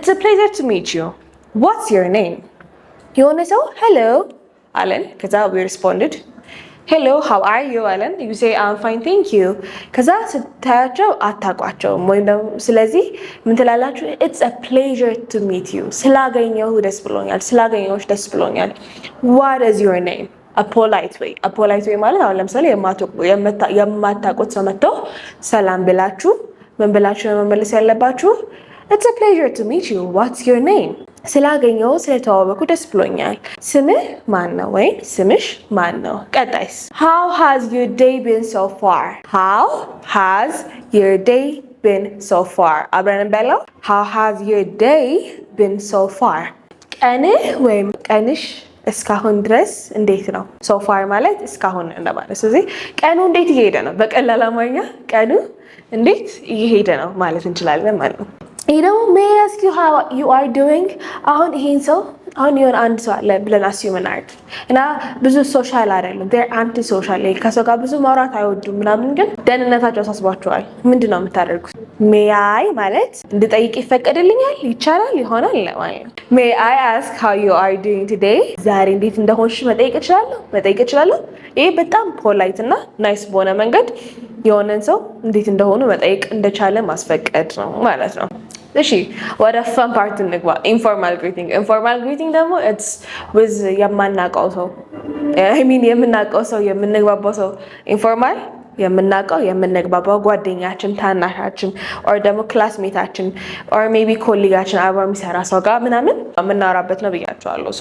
It's a pleasure to meet you, what's your name? የሆነ ሰው hello አለን። ከዛ we responded, "Hello, how are you?" አለን። You say, "I'm fine, thank you." ከዛ ስታያቸው አታውቋቸውም ወይም ደግሞ ስለዚህ ምን ትላላችሁ? "It's a pleasure to meet you." ስላገኘሁ ደስ ብሎኛል፣ ስላገኘሁሽ ደስ ብሎኛል። "What is your name?" Polite way. Polite way ማለት አሁን ለምሳሌ የማታውቁት ሰው መጥቶ ሰላም ቢላችሁ ምን ብላችሁ ነው መመለስ ያለባችሁ? "It's a pleasure to meet you, what's your name?" ስላገኘሁ ስለተዋወቅኩ ደስ ብሎኛል። ስምህ ማን ነው ወይም ስምሽ ማን ነው? ቀጣይስ? How has your day been so far? How has your day been so far? አብረን እንበለው። How has your day been so far? ቀንህ ወይም ቀንሽ እስካሁን ድረስ እንዴት ነው? So far ማለት እስካሁን እንደማለት። ስለዚህ ቀኑ እንዴት እየሄደ ነው? በቀላል አማርኛ ቀኑ እንዴት እየሄደ ነው ማለት እንችላለን ማለት ነው። ይህ ደግሞ "May I ask you how you are doing?" አሁን ይሄን ሰው አሁን የሆነ አንድ ሰው አለ ብለን assume እናድርግ እና ብዙ social አይደሉም፣ anti social፣ ከሰው ጋር ብዙ ማውራት አይወዱም ምናምን፣ ግን ደህንነታቸው አሳስቧቸዋል። ምንድን ነው የምታደርጉት? May I ማለት እንድጠይቅ ይፈቀድልኛል፣ ይቻላል፣ ይሆናል ማለት ነው። "May I ask how you are doing today?" ዛሬ እንዴት እንደሆንሽ መጠየቅ እችላለሁ፣ መጠየቅ እችላለሁ። ይሄ በጣም polite እና nice በሆነ መንገድ የሆነን ሰው እንዴት እንደሆኑ መጠየቅ እንደቻለ ማስፈቀድ ነው ማለት ነው። እሺ፣ ወደ fun part እንግባ። Informal greeting። Informal greeting ደግሞ it's with የማናውቀው ሰው፣ I mean የምናውቀው ሰው፣ የምንግባባው ሰው። Informal የምናውቀው የምንግባባው ጓደኛችን፣ ታናሻችን or ደግሞ classmate ኣችን or maybe colleague ኣችን፣ አብሮ የሚሰራ ሰው ጋር ምናምን የምናወራበት ነው ብያቸዋለሁ።